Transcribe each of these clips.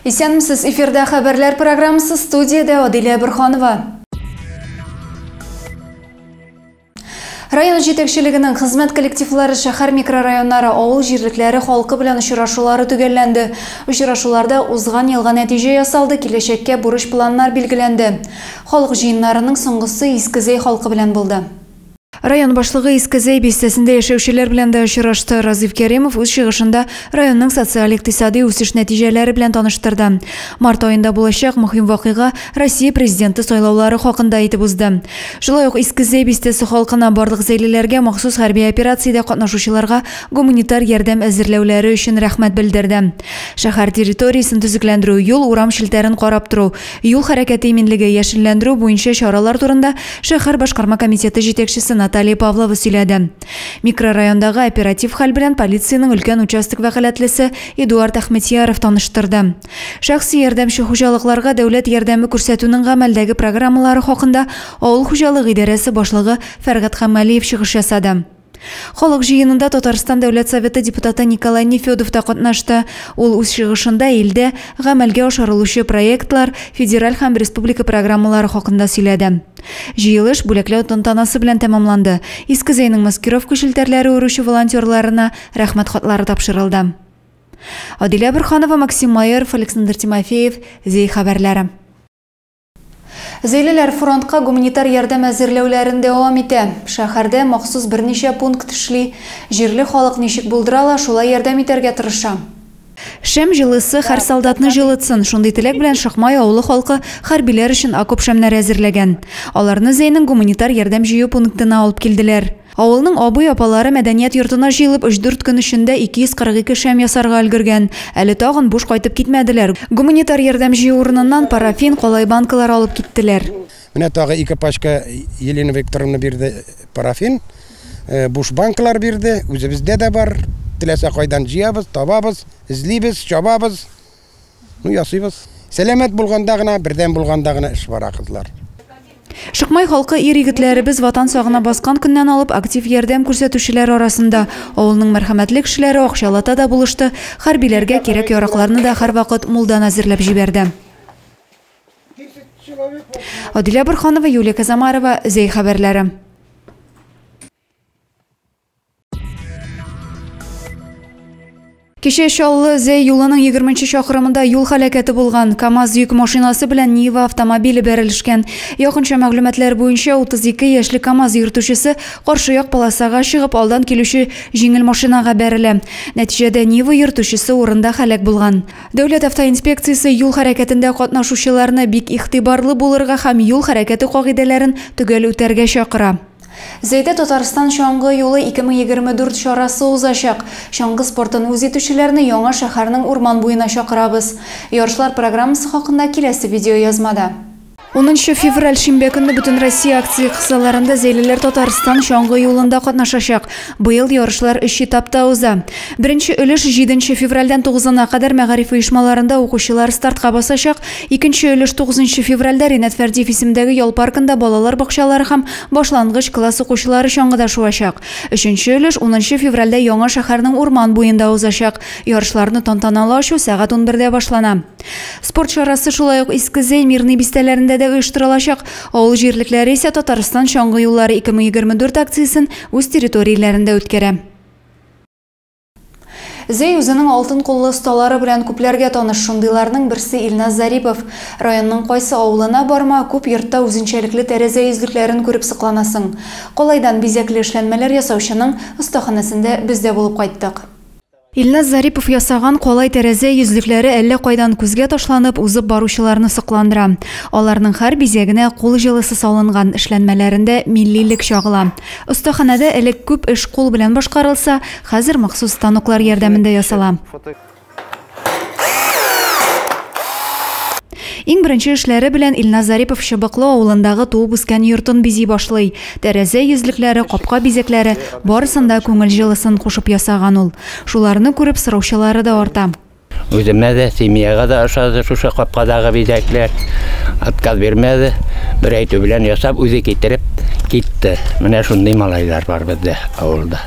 Исәнмесез, эфирда хәбәрләр программасы, студиядә Адилә Борһанова. Район җитәкчелегенең хезмәт коллективлары, шәһәр микрорайоннары, авыл җирлекләре халкы белән очрашулары төгәлләнде. Очрашуларда узган елга нәтиҗә ясалды, киләчәккә бурыч-планнар билгеләнде. Халык җыеннарының соңгысы Иске Зәй халкы белән булды. Район башлыгы Иске Зәй бистәсендә яшәүчеләр белән дә очрашты. Разиф Кәримов үз чыгышында районның социаль-икътисади үсеш нәтиҗәләре белән таныштырды. Март аенда булачак мөһим вакыйга Россия Президенты сайлаулары хакында әйтеп узды. Шулай ук Иске Зәй бистәсе халкына, барлык зәйлеләргә махсус хәрби операциядә катнашучыларга гуманитар ярдәм әзерләүләре өчен рәхмәт белдерде. Шәһәр территориясен төзекләндерү, юл, урам челтәрен карап тору, юл хәрәкәте иминлеге, яшелләндерү буенча чаралар турында шәһәр башкарма комитеты җитәкчесе Наталья Павлова сөйләде. Микрорайондагы оператив хәл белән полициянең өлкән участок вәкаләтлесе Эдуард Әхмәтьяров таныштырды. Шәхси ярдәмче хуҗалыкларга дәүләт ярдәме күрсәтүнең гамәлдәге программалары хакында авыл хуҗалыгы идарәсе башлыгы Фәргать Хамалиев чыгыш ясады. Халык җыенында Татарстан Дәүләт Советы депутаты Николай Нефедов та катнашты. Ул үз чыгышында илдә гамәлгә ашырылучы проектлар, федераль һәм республика программалары хакында сөйләде. Җыелыш бүләкләү тантанасы белән тәмамланды. Иске Зәйнең маскировка челтәрләре үрүче волонтерларына рәхмәт хатлары тапшырылды. Адилә Борһанова, Максим Майоров, Александр Тимофеев, Зәй хәбәрләре. Зәйлеләр фронтка гуманитар ярдәм әзерләүләрен дәвам итә. Шәһәрдә махсус берничә пункт эшли. Җирле халык ничек булдыра ала, шулай ярдәм итәргә тырыша. Шәм җылысы һәр солдатны җылытсын. Шундый теләк белән Шахмай авылы халкы хәрбиләр өчен окоп шәмнәре әзерләгән. Аларны Зәйнең гуманитар ярдәм җыю пунктына алып килделәр. Авылның абый-апалары мәдәният йортына җыелып, өч-дүрт көн эчендә 242 шәм ясарга өлгергән. Әле тагын буш кайтып китмәделәр. Гуманитар ярдәм җыю урыныннан парафин, калай банкалары алып киттеләр. Менә тагы ике пачка Елена Викторовна бирде парафин, буш банкалар бирде. Үзебездә дә бар. Теләсә кайдан җыябыз, табабыз, эзлибез, чабабыз. Ну, ясыйбыз. Сәламәт булганда гына, бердәм булганда гына эш бара, кызлар. Шыкмай халкы ир-егетләребез ватан сагына баскан көннән алып актив ярдәм күрсәтүчеләр арасында. Авылның мәрхәмәтле кешеләре акчалата да булышты, хәрбиләргә кирәк-яракларны да һәрвакыт мулдан әзерләп җибәрде. Адилә Борһанова, Юлия Казамарова, Зәй хәбәрләре. Кичә Чаллы Зәй юлының 20 чакрымында юл һәлакәте булган. КАМАЗ йөк машинасы белән Нива автомобиле бәрелешкән. Якынча мәгълүматлар буенча 32 яшьлек КАМАЗ йөртүчесе каршы як полосага чыгып алдан килүче җиңел машинага бәрелә. Нәтиҗәдә Нива йөртүчесе урында һәлак булган. Дәүләт автоинспекциясе юл хәрәкәтендә катнашучыларны бик игътибарлы булырга һәм юл хәрәкәте кагыйдәләрен төгәл үтәргә чакыра. Зәйдә Татарстан чаңгы юлы 2024 чарасы узачак. Чаңгы спортын үз итүчеләрне яңа шәһәрнең урман буена чакырабыз. Ярышлар программасы хакында киләсе видеоязмада. 10 февраль шимбә көнне Бөтенроссия акция кысаларында зәйлеләр Татарстан чаңгы юлында катнашачак. Быел ярышлар 3 этапта уза. Беренче өлеш 7 февральдән 9-на кадәр мәгариф оешмаларында укучылар стартка басачак. Икенче өлеш 9 февральдә Ринат Фәрдиев исемендәге ял паркында балалар бакчалары һәм башлангыч класс укучылары чаңгыда шуачак. Өченче өлеш 10 февральдә яңа шәһәрнең урман буенда узачак. Ярышларны тантаналы ачу сәгать 11-дә башлана. Спорт чарасы шулай ук Иске Зәй, Мирный бистәләрендә дә оештырылачак. Авыл җирлекләре исә Татарстан чаңгы юллары 2024 акциясен үз территорияләрендә үткәрә. Зәй үзенең алтын куллы осталары белән күпләргә таныш. Шундыйларның берсе Илназ Зарипов. Районның кайсы авылына барма, күп йортта үзенчәлекле тәрәзә йөзлекләрен күреп сокланасың. Калайдан бизәкле эшләнмәләр ясаучының остаханәсендә без дә булып кайттык. Илназ Зарипов ясаган калай тәрәзә йөзлекләре әллә кайдан күзгә ташланып, узып баручыларны сокландыра. Аларның һәр бизәгенә кул җылысы салынган, эшләнмәләрендә миллилек чагыла. Остаханәдә элек күп эш кул белән башкарылса, хәзер махсус станоклар ярдәмендә ясала. Иң беренче эшләре белән Илназ Зарипов Чыбыклы авылындагы туып үскән йортын бизи башлый. Тәрәзә йөзлекләре, капка бизәкләре барысын да күңел җылысын кушып ясаган ул. Шуларны күреп сораучылары да арта. Үземә дә, семьяга да ошады шушы капкадагы бизәкләр. Отказ бирмәде. Бер әйтү белән ясап, үзе китереп китте. Менә шундый малайлар бар бездә авылда.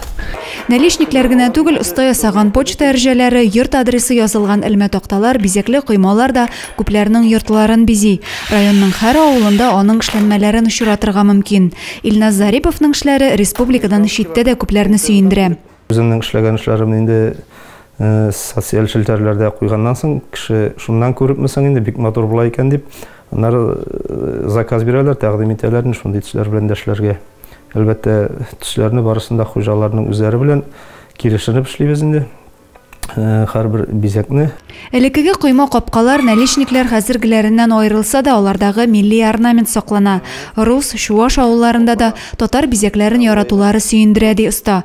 Наличниклар генә түгел, оста ясаган почта әрҗәләре, йорт адресы язылган элмә такталар, бизәкле коймалар да күпләрнең йортларын бизи. Районның һәр авылында аның эшләнмәләрен очратырга мөмкин. Илназ Зариповның эшләре республикадан читтә дә күпләрне сөендерә. Үземнең эшләгән эшләремне инде социаль челтәрләрдә куйганнан соң, кеше шуннан күрепме соң инде, бик матур була икән дип, аннары заказ бирәләр, тәкъдим итәләр шундый төсләр белән дә эшләргә. Әлбәттә, төсләрне барысын да хуҗаларның үзләре белән килешенеп эшлибез инде. Һәрбер бизәкне. Элеккеге койма капкалар, наличниклар хәзергеләреннән аерылса да, алардагы милли орнамент саклана. Рус, чуаш авылларында да татар бизәкләрен яратулары сөендерә, ди оста.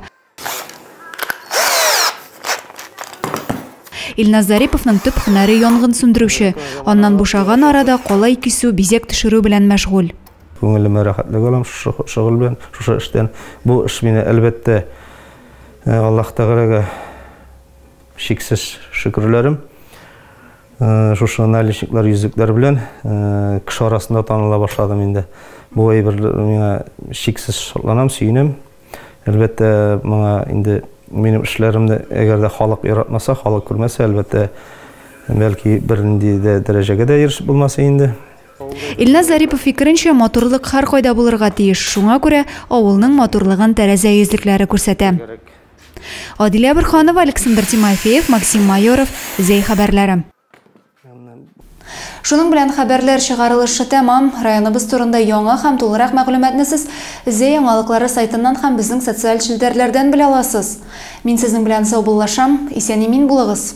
Илназ Зариповның төп һөнәре янгын сүндерүче. Аннан бушаган арада калай кисү, бизәк төшерү белән мәшгуль. Күңелемә рәхәтлек алам шушы шөгыль белән, шушы эштән. Бу эш мине әлбәттә Аллаһ Тәгаләгә шиксез шөкерләрем. Шушы наличниклар, йөзекләр белән кеше арасында таныла башладым инде. Бу әйбер миңа шиксез шатланам, сөенәм. Әлбәттә, моңа инде минем эшләремне әгәр дә халык яратмаса, халык күрмәсә, әлбәттә, бәлки бернинди дә дәрәҗәгә дә ирешеп булмас инде. Илназ Зарипов фикеренчә, матурлык һәр кайда булырга тиеш. Шуңа күрә авылның матурлыгын тәрәзә йөзлекләре күрсәтә. Адилә Борханова, Александр Тимофеев, Максим Майоров, Зәй хәбәрләре. Шуның белән хәбәрләр чыгарылышы тәмам. Районыбыз турында яңа һәм тулырак мәгълүматны сез Зәй яңалыклары сайтыннан һәм безнең социаль челтәрләрдән белә аласыз. Мин сезнең белән саубуллашам. Исән-имин булыгыз.